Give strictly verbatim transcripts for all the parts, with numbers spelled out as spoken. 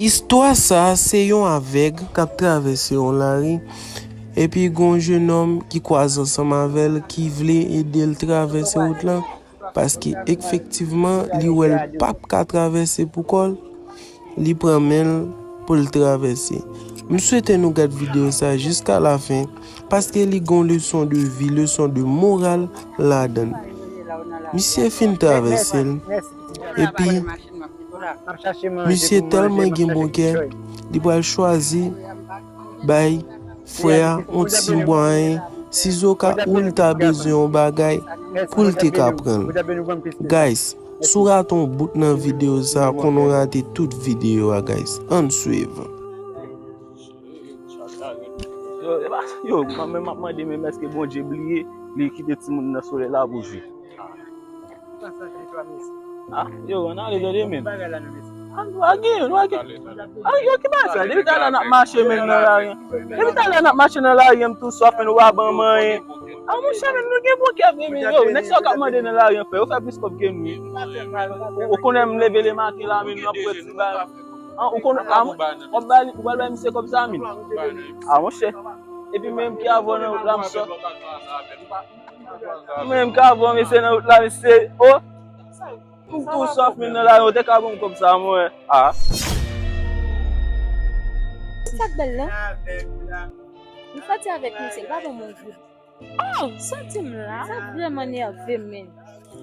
Istwa sa a se yon avèg k ap travèse yon lari, epi gen yon jenòm ki kwaze ansanm avè l ki vle ede l travèse wout lan, paske efektivman li wè l p ap ka travèse pou kò l, li pran men l pou l travèse. M swete nou gad videyo sa a jiska lafen, paske li gen yon leson de vi, leson de moral ladan l. Misye fin travèse l, epi misye tèlman gen bon kè, li pral chwazi bay frè a yon ti mwayen, sizoka ou l ta bezwen yon bagay pou l te ka pran l. Guys, si w rate yon bout nan videyo sa a, konnen w rate tout videyo a, guys. Ann swiv. Yo, e pa, yo, mwen menm m ap mande menm èske Bondye bliye li kite timoun nan solèy la pou jwi. Ah, yo, ann ale tande menm. Ann dwa gen, dwa gen. Ah, yo, ki bagay sa? Depi talè n ap mache menm nan lari. Depi talè n ap mache nan lari, m tou sòf, men nou pa ban m anyen. Ah, monchè, men nou gen bon kè vre, men yo, nèg sa yo k ap mande nan lari an, frè, yo fè plis kòb ke nou. Ou, ou konnen m leve lematen la, men nou ap pran ti bagay. Ah, ou konnen, ah, w ap bay, ou pral bay misye kòb sa, men. Ah, monchè. Epi menm ki avè w nan wout la, misye. Menm ki avè w, misye nan wout la, misye. Oh! M tou sòf, men nan lari, ou te ka ban m kòb sa, mwen. Ah. Sa k bèl la? M sòti avèk misye, l pa ban m yon goud. Oh, sòti m la. Sa vrèman nève m, men.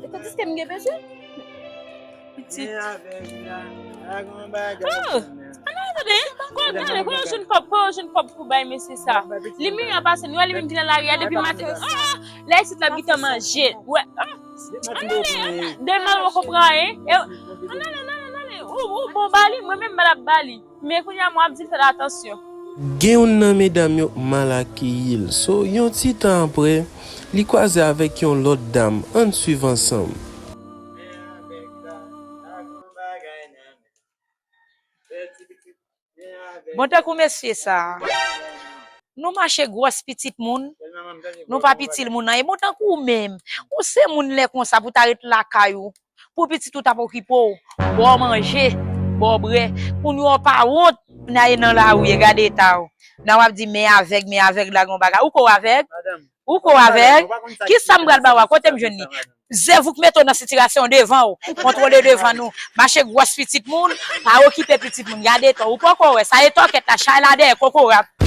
E tandiske m gen bezwen. Pitit. Oh, ann ale tande, kote w jwenn kòb, kote w jwenn kòb pou bay mesye sa? Li miyò pase nou, wè li menm ki nan lari a depi maten. Oh, la isit la gentan manje. Wè, oh, ann ale, ann ale, de mal poko pran anyen. Ann ale, ann ale, ann ale. Ou, ou bon ba li, mwen menm m pral ap ba li. Men kounye a m ap di l fè atansyon. Gen youn nan medam yo k mal akeyi l. So, yon ti tan apre, li kwaze avèk yon lòt dam. Ann swiv ansanm. Bon, tankou mesye sa a, nou mache gwòs pitit moun, nou pa pitil moun nan. E bon, tankou ou menm, ou se moun lè konsa pou ta ret lakay ou, pou pitit ou t ap okipe w, ba w manje, ba w bwè. Kounye a w pa wont, kounye a e nan lari, e gade eta w. Nan w ap di, men avèg, men avèg la gen yon bagay. Ou kwè w avèg? Ou kwè w avèg? Kisa m pral ba w a? Kote m jwenn li? Zèv ou k mete w nan sitiyasyon devan w. Kontwole devan nou. Mache gwòs pitit moun, pa okipe pitit moun. Gade eta w. Ou poko wè. Sa e tòkèt la, chay la dèyè, kokorat.